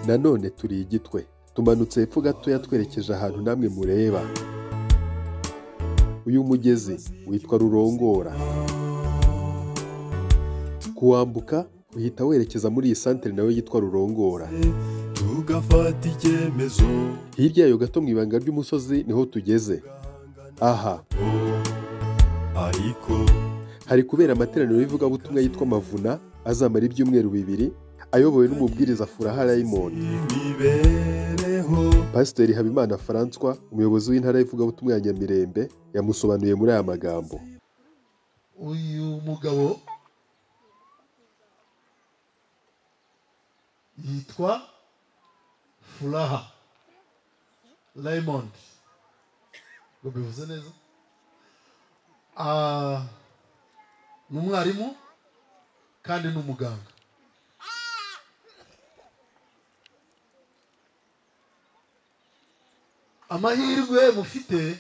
Nanone turi Igitwe, tumanutse hepfo gatoya twerekeje ahantu namwe mureba. Uyu mugezi witwa Rurongora. Kuwambuka uhita werekeza muri iyi santere nawe yitwa Rurongora. Tugafata icyemezo. Hirya yayo gato mu ibanga ry'umusozi niho tugeze. Aha ariko hari kubera amateraniro y'ivugabutumwa yitwa Mavuna azamara ibyumweru 2 ayobowe n'umubwiriza Furaha Raymond. Imibereho. Pasiteri Habimana François, umuyobozi w'intara y'ivugabutumwa ya Nyamirembe, yamusobanuye muri aya magambo. Uyu mugabo yitwa Furaha Raymond. Ngo bivuze neza? Ni umwarimu kandi ni umuganga. Amahirwe mufite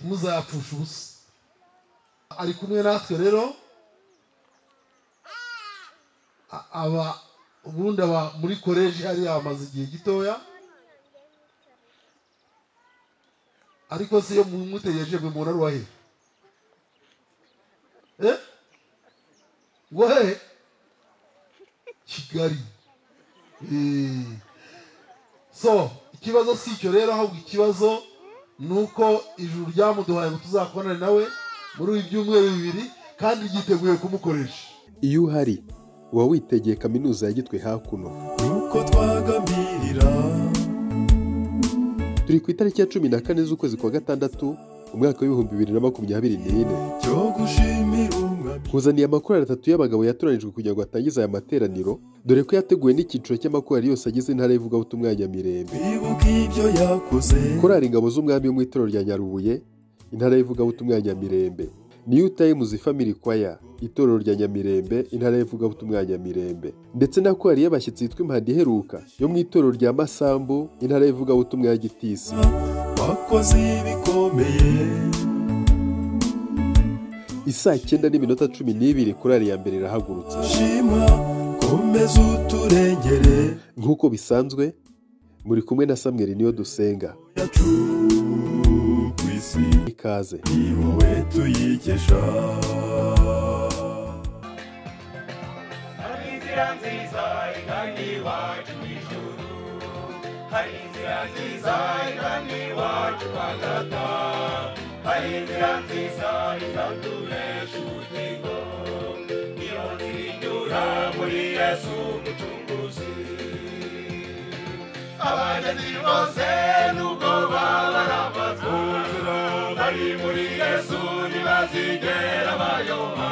muzapfusha ubusa. Ari kumwe natwe rero, aba ubundi aba muri koleji hariya amaze igihe gitoya, ariko si yo mumutegereje mwe mubona ari uwahe? Ngo hehe? Kigali. So ikibazo si icyo rero, ahubwo ikibazo nuko ijuru ryamuduhaye ngo tuzakubonane nawe muri ibi byumweru 2 kandi ryiteguye kumukoresha. Iyo uhari uba witegeye kaminuza ya Gitwe hakuno. Uko twagambirira. Turi ku itariki ya 14 z'ukwezi kwa gatandatu umwaka w'ibihumbi 2024. Cyo gushimira umwami. Kuzaniye amakorali 3 y'abagabo yatoranijwe kugira ngo atangize aya materaniro, dore ko yateguwe n'icyiciro cy'amakorali yose agize intara y'ivugabutumwa ya Nyamirembe. Bibuka ibyo yakoze. Korali Ingabo z'Umwami yo mu itorero rya Nyarubuye, intara y'ivugabutumwa ya Nyamirembe. New Times Family Choir, itorero rya Nyamirembe, intara y'ivugabutumwa ya Nyamirembe. Ndetse na korali y'abashyitsi yitwa Impanda Iheruka yo mu itorero rya Masambu, intara y'ivugabutumwa ya Gitisi. Wakoze ibikomeye. Isaa 9:12 korali ya mbere irahagurutse. Shima, komeza uturengere. Nk'uko bisanzwe muri kumwe na Samuel niyo dusenga. Yacu kwisi. Ikaze. Ni wowe tuyikesha. Hari inzira nziza igana iwacu mu ijuru, hari inzira nziza igana iwacu kwa Data, hari inzira nziza izaturesha ubugingo, niyo nzira inyura muri Yesu Umucunguzi. Abagenzi bose nubwo babarabazwa, bari muri Yesu ntibazigera bayoba,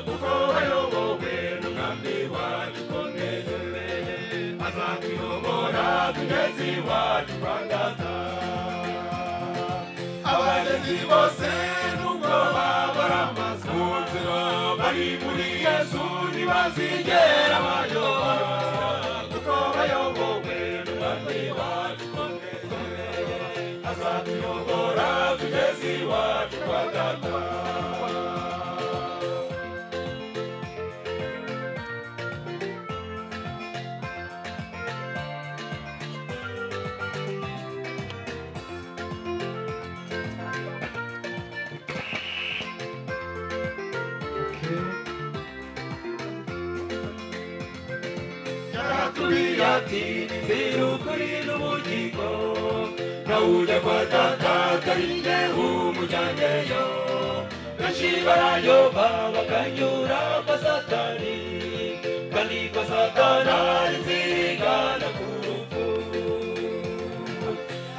kuko bayobowe n'umwami wacu ukomeye, azatuyobora tugeze iwacu kwa Data. Abagenzi bose nubwo babarabazwa, bari muri Yesu ntibazigera bayoba, kuko bayobowe n'umwami wacu ukomeye, azatuyobora tugeze iwacu kwa Data. Ati nzira ukuri n'ubugingo, ntawujya kwa Data atari jye umujyanyeyo. Benshi barayoba bakanyura kwa Satani, kandi kwa Satani ari inzira igana ku rupfu.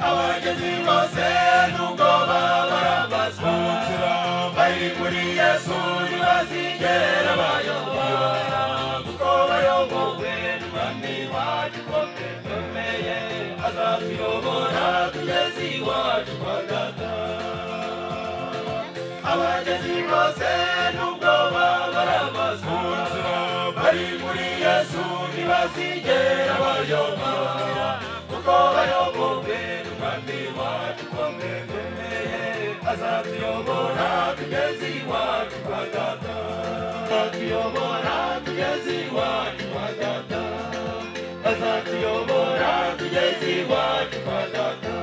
Abagenzi bose nubwo babarabazwa, bari muri Yesu ntibazigera bayoba, kuko bayobowe n'umwami wacu ukomeye, azatuyobora tugeze iwacu kwa Data. Abagenzi bose nubwo babarabazwa, bari muri Yesu ntibazigera bayoba, kuko bayobowe n'umwami wacu ukomeye, azatuyobora tugeze iwacu kwa Data. Azatuyobora tugeze tugeze iwacu kwa data, azatuyobora tugeze iwacu kwa data.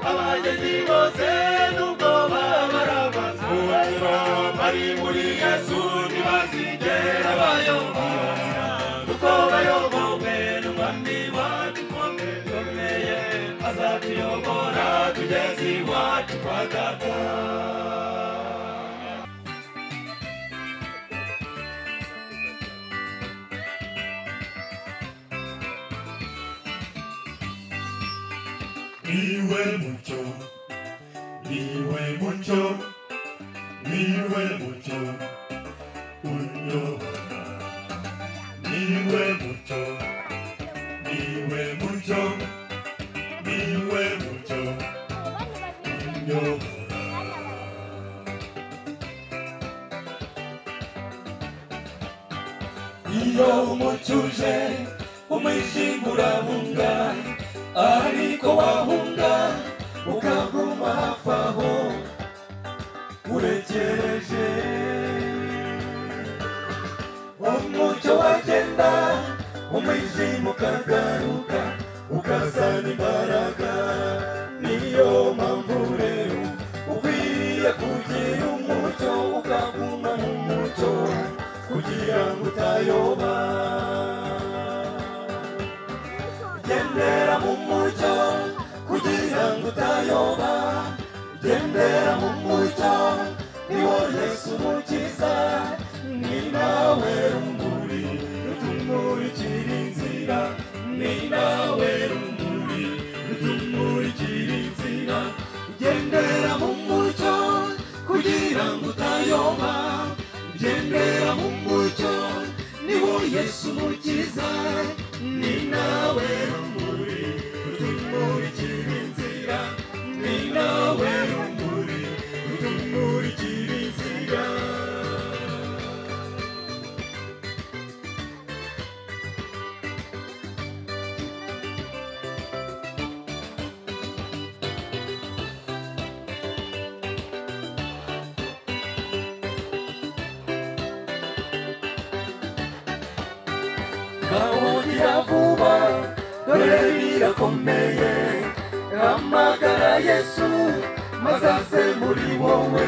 Abagenzi bose nubwo baba mu nzira bari muri Yesu ntibazigera bayoba, kuko bayobowe n'umwami wacu ukomeye, azatuyobora tugeze iwacu kwa data. Niwe mucyo, niwe mucyo, niwe mucyo unyobora. Niwe mucyo, niwe mucyo, niwe mucyo unyobora. Iyo umucyo uje umwijima urahunga, ariko wahunga ukaguma hafi aho urekereje. Umucyo wagenda umwijima ukagaruka ukazana imbaraga. Niyo mpamvu rero ukwiye kugira umucyo ukaguma mu mucyo kugira ngo utayoba. Gendera mu mucyo kugira ngo utayoba, gendera mu mucyo niwo Yesu Umukiza, ni nawe rumuri rutumurikira inzira, ni nawe rumuri rutumurikira inzira. Gendera mu mucyo kugira ngo utayoba, gendera mu mucyo niwo Yesu Umukiza, ni nawe rumuri rutumurikira inzira, ni nawe rumuri rutumurikira inzira. Gahungira vuba dore birakomeye, hamagara Yesu maze aze muri wowe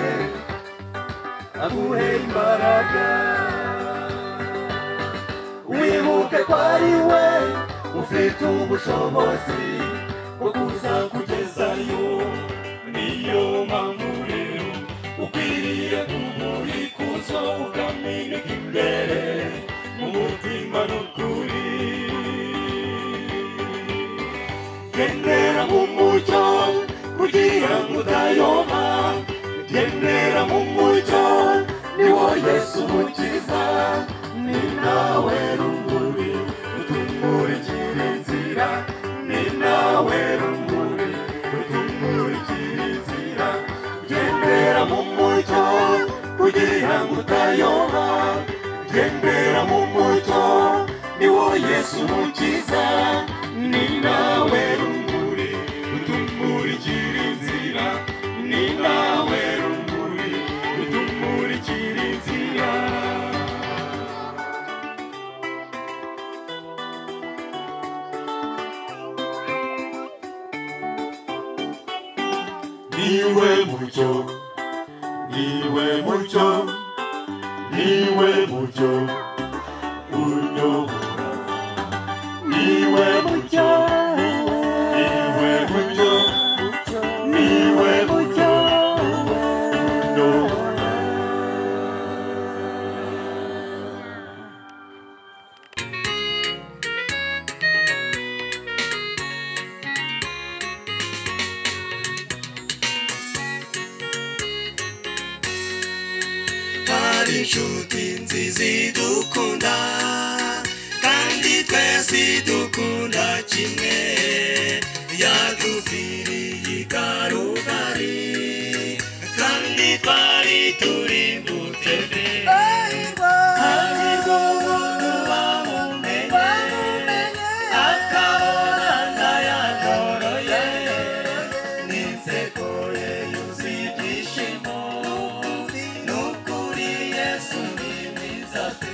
aguhe imbaraga. Wibuke ko ari we ufite ubushobozi bwo kuza kugezayo. Niyo mpamvu rero ukwiriye kumuha ikuzo ukameneka imbere mu mutima n'ukuri. Gendera mu mucyo kugira ngo utayoba, gendera mu mucyo niwo Yesu Umukiza, ni nawe rumuri rutumurikira inzira, ni nawe rumuri rutumurikira inzira. Gendera mu mucyo kugira ngo utayoba, gendera mu mucyo niwo Yesu Umukiza, ni nawe rumuri rutumurikira inzira, ni nawe rumuri rutumurikira inzira. Niwe mucyo, niwe mucyo, niwe mucyo unyobora. Niwe mucyo, niwe mucyo, niwe mucyo unyobora. Hari inshuti nziza idukunda kandi twese idukunda kimwe, yadupfiriye i Karubari kandi twari turimbutse pe. Hahirwa umuntu wamumenye akabona ndayagoroye, n'inseko ye yuzuye ibyishimo. Nukuri Yesu ni mwiza pe.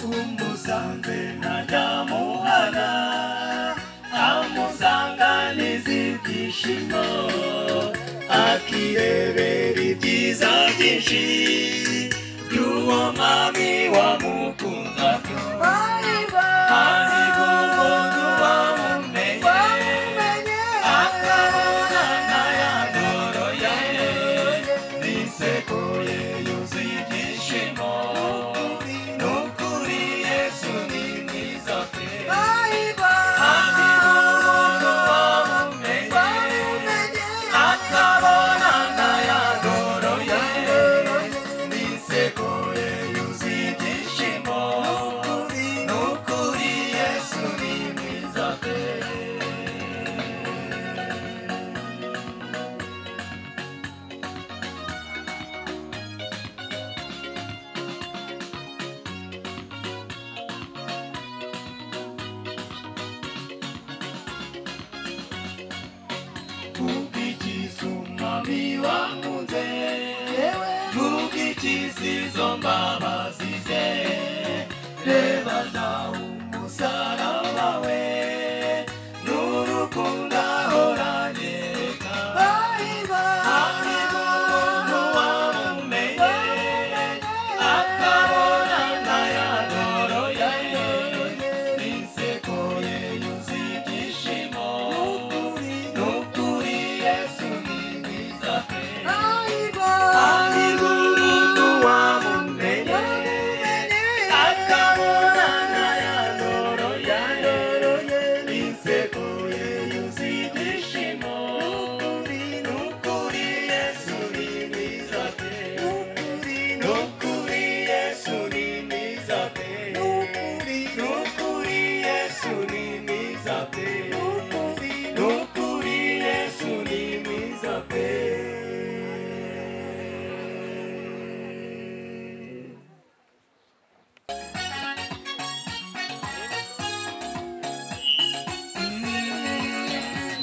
Umusanze ntajyamuhana amusanganiza ibyishimo akirebera ibyiza byinshi by'uwo mwami wamukunze hahirwa umuntu wamumenye akabona ntayagoroye n'iseko ye yuzuye ibyishimo n'ukuri Yesu ni mwiza pe hahirwa umuntu wamumenye akabona ntayagoroye n'iseko ye yuzuye ibyishimo n'ukuri Yesu ni mwiza pe. Kukikiza umwami wankunze kukikiza izo mbabazi ze reba nawe umusaraba we n'urukundo ahoranyereka hahirwa umuntu wamumenye akabona ntayagoroye n'inseko ye yuzuye ibyishimo n'ukuri Yesu ni mwiza pe hahirwa umuntu wamumenye akabona ntayagoroye n'inseko ye yuzuye ibyishimo n'ukuri Yesu ni mwiza pe n'ukuri Yesu ni mwiza pe n'ukuri Yesu ni mwiza pe n'ukuri Yesu ni mwiza pe.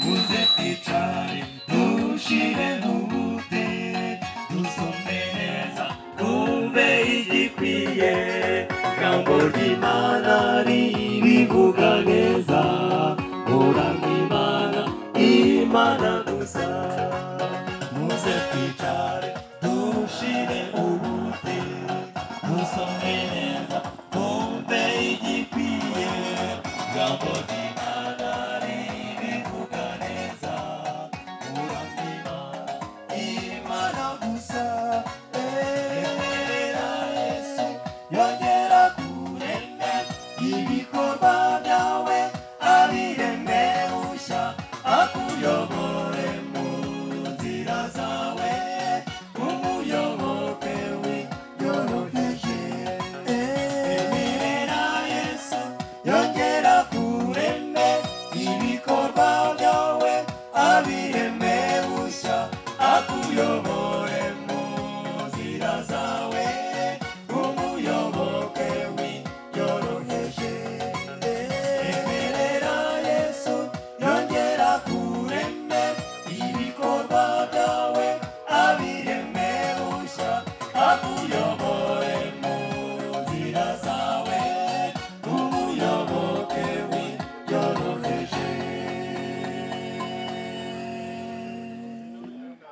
Muze twicare dushire ubute dusome neza twumve igikwiye ijambo ry'Imana ribivuga neza.